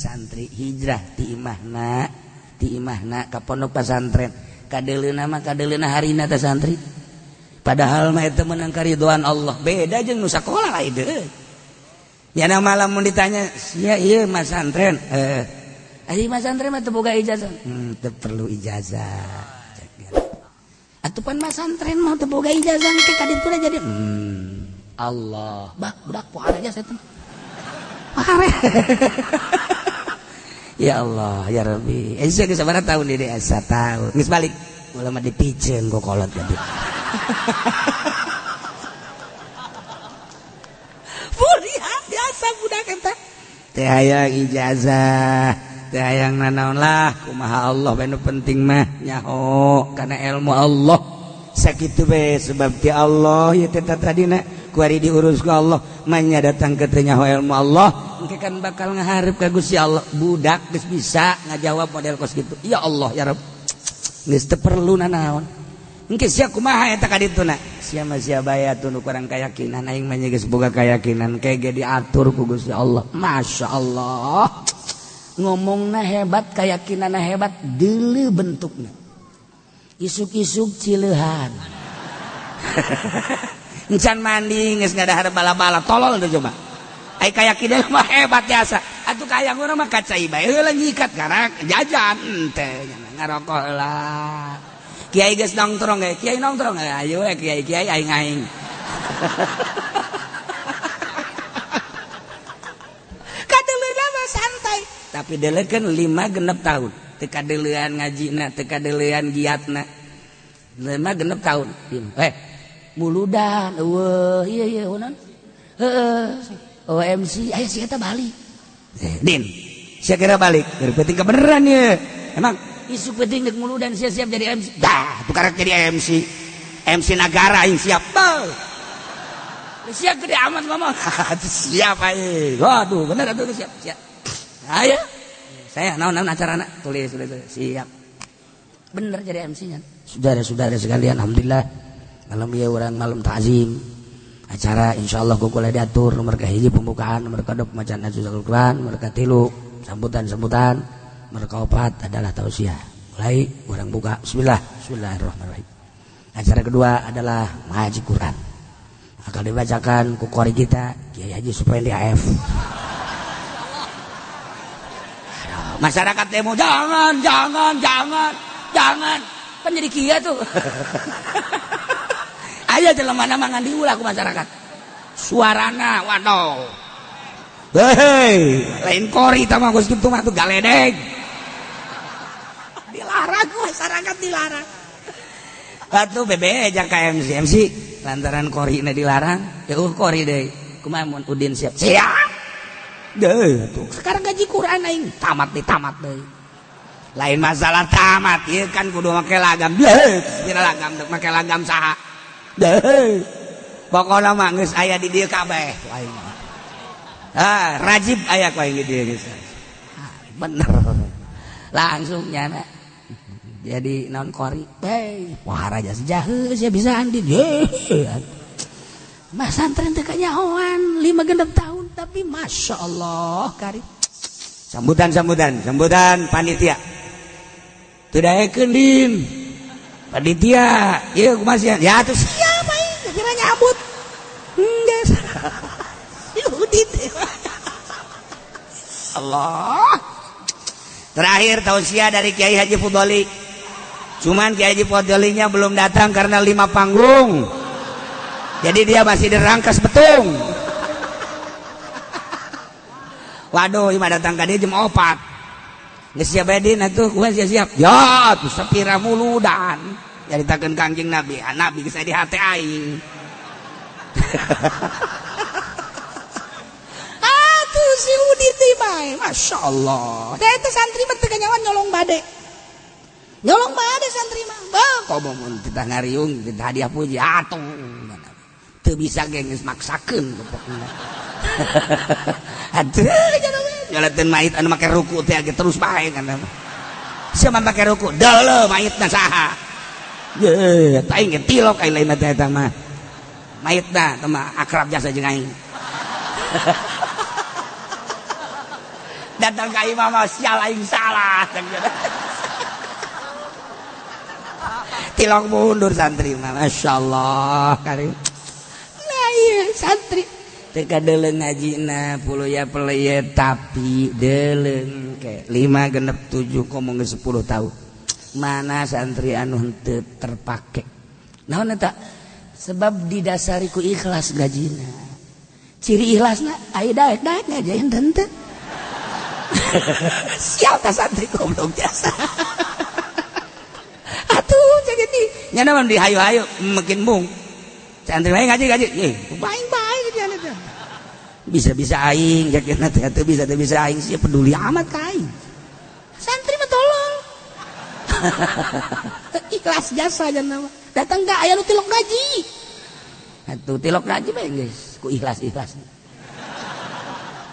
santri hijrah ti imahna ka pondok pesantren kadeleuna mah kadeleuna harina teh santri padahal mah eta meunang karidhoan Allah beda jeung nu sakola lain deui nyana malam mun ditanya sia ieu mah santren ari mah santren mah teu boga ijazah teu perlu ijazah atuh pan mah santren mah teu boga ijazah ke ka ditu jadi Allah bah budak poho aja saya teh. Ya Allah ya Rabbi. Saya geus sabaraha tahun di desa tahun. Geus balik. Ulah mah dipiceun ku kolot jadi. Burihan biasa budak eta. Teh hayang ijazah, teh hayang nanaon lah kumaha Allah bae nu penting mah nyaho kana ilmu Allah. Sakitu bae sebab ti Allah ieu teh tadina kuari diurus ku Allah manya datang ke teu nyaho ilmu Allah engke kan bakal ngahareup ka Gusti Allah budak geus bisa ngajawab model kos kitu ya Allah ya Rabb geus teu perlu nanaon engke sia kumaha eta ka dituna sia mah sia bae atuh nu kurang kayakinan aing mah geus boga kayakinan kege diatur ku Gusti Allah Masya Allah ngomongna hebat kayakinanna hebat deuleu bentukna isuk-isuk cileuhan encan mandi geus ngadahar bala-bala tolol teh coba ai kayakinan mah hebat jasa atuh kaya urang mah kacai bae heula nyikat karak jajan teh ngarokok heula kiai geus nongtrong ge kiai nongtrong ayo we kiai kiai aing aing kadeuleuna mah santai tapi deleukeun 5 genep tahun teu kadeuleuan ngajina teu kadeuleuan giatna 5 genep tahun muludan eueuh ieu ieu naon heeh OMC aya si eta balik din sia kira balik dari penting kebeneran ye emang isu penting dek muludan sia siap jadi MC dah tukarak jadi MC MC nagara aing siap beuh sia gede amat ngomong siap aing waduh bener atuh siap siap ayo saya naon-naon acarana tulis tulis siap bener jadi MC-nya saudara-saudara sekalian alhamdulillah malam ieu urang malam takzim acara insyaallah ku kula diatur nomor kahiji pembukaan nomor kadua pembacaan Al-Qur'an nomor katilu sambutan-sambutan nomor kaopat adalah tausiah mulai urang buka bismillah bismillahirrahmanirrahim acara kedua adalah ngaji Quran akan dibacakan ku qori kita Kiai Haji Supendi AF masyarakat demo jangan jangan jangan jangan kan jadi kia tuh ayo jelema mana mangan diulah ku masyarakat suarana waduh hei lain kori tah mah geus kitu mah tuh galedeg dilarang ku masyarakat dilarang atuh bebe jang ka MC MC lantaran korina dilarang ya kori deui kumaha mun Udin siap siap deh tuh sekarang gaji Quran aing tamat deh tamat deui lain masalah tamat ieu kan kudu make lagam deh kira lagam dek make lagam saha deh pokona mah geus aya di dieu kabeh aing ah rajib aya ku aing di dieu geus bener langsung nyana jadi naon kori hei wah raja sejahe sia bisa andi deh mah santren teh kanyahoan 5 genep tahun tapi masya Allah kari sambutan sambutan sambutan panitia teu daekeun din panitia ieu kumaha sia ya atuh siap aing kira nyambut geus Yahudi Allah terakhir tausiah dari Kiai Haji Fudoli cuman Kiai Haji Fudolinya belum datang karena 5 panggung jadi dia masih di Rangkas Betung waduh ima datang ka dia jam 4 geus siap bae din atuh kumaha siap ya atuh sapira muludan nyaritakeun Kangjeng Nabi Nabi geus di hate aing atuh si Udin teh bae Masya Allah da eta santri mah teu kanyawan nyolong bade santri mah beuh komo mun titah ngariung titah hadiah puji atuh teu bisa ge geus maksakeun pokokna aduh nyalateun mayit anu make ruku teh ge terus bae kan sia mah make ruku deuleu mayitna saha ye aing ge tilok aing lain teh eta mah mayitna teh mah akrab jasa jeung aing Datang ka imah mah sial, aing salah. Tilok mundur santri mah, masyaallah karim. Lah iya santri teu deuleu ngajina puluya peleye, tapi deuleu ke 5 genep 7 komo 10 tahun. Mana santri anu henteu terpake? Naon eta? Sebab didasari ku ikhlas gajina. Ciri ikhlasna aya daek daek ngajain henteu. Sial ta santri goblok jasa. Atuh cek di nya mah di hayu-hayu makin mung. Santri lain ngaji ngaji. Eh, baing baing teh. Bisa-bisa aing cek teh teu bisa teu bisa aing sih peduli amat ka aing. Santri mah tolol. Ikhlas jasa jangan. Datang ka aya nu tilok gaji. Atuh tilok gaji bae geus ku ikhlas-ikhlas.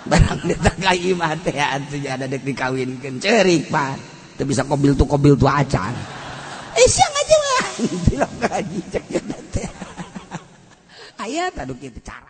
Barang datang ka imah teh atuh ada dek dikawinkeun ceurik pan. Teu bisa kobil tu acan. Eh siang aja mah tilok gaji cek teh. Aya tadu kitu cara.